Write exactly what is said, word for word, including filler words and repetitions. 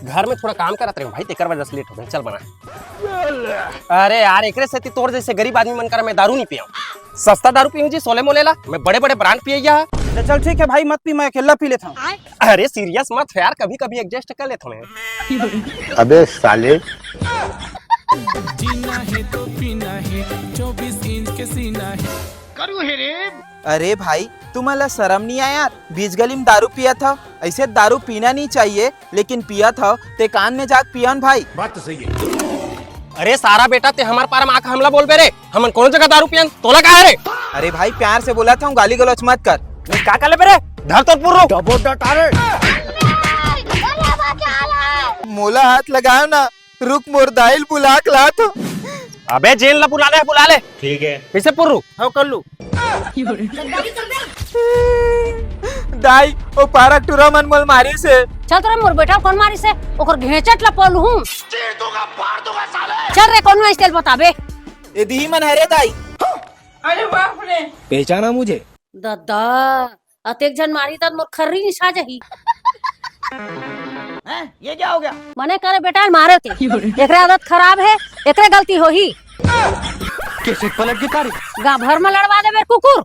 घर में थोड़ा काम करत रहे भाई, तेकर वजह से लेट हो गए। चल बना। अरे यार, एकरे सेती तोर जैसे गरीब आदमी मन करा मैं दारू नहीं पिया। सस्ता दारू पीऊँ जी, सोले मोले ला। मैं बड़े बड़े ब्रांड पियैया। तो चल ठीक है भाई, मत पी, मैं अकेला पी लेता हूँ। अरे सीरियस मत हो यार, कभी कभी एडजस्ट कर लेता हूँ मैं। अबे साले। जीना है तो पीना है, चौबीस इंच के सीना है। अरे भाई, तुमन ला शर्म नहीं आय यार? बीच गली में दारू पियत हव। ऐसे दारू पीना नहीं चाहिए, लेकिन पियत हव ते कान में जाके पियन भाई। बात तो सही है। अरे सारा बेटा, ते हमार पारा में आके हमला बोलबे रे? हमन कोनो जगह दारू पियन, तोला का है रे? अरे भाई, प्यार से बोलत हूँ, गाली गलौच मत कर। नहीं, का कर लेबे रे? धर तोर पुर्रू। मोला हाथ लगाओ ना, रुक मोर दाई ल बुला के लात हूँ। अबे जेन ला बुला ले, बुला ले। ठीक है। कैसे पुर्रू? हव कर लू। दाई, ओ पारा टूरा मन मोल मारिस हे। चल तोरा मोर बेटा कोन मारिस हे, ओकर घेंचट ला पलहूं। चीर दूंगा, फाड़ दूंगा साले। चल रे, कोन मारिस तेला बताबे। ए दिही मन हरे दाई। अरे बाप रे। पहचाना मुझे? ददा, अतेक झन मारही त मोर खर्री निसा जाही। हैं? ये क्या हो गया? मने करे बेटा मारे ते। एकरे आदत खराब हे, एकरे गलती होही। कैसे पलट के तारी? गांव भर में लड़वा देबे कुकुर।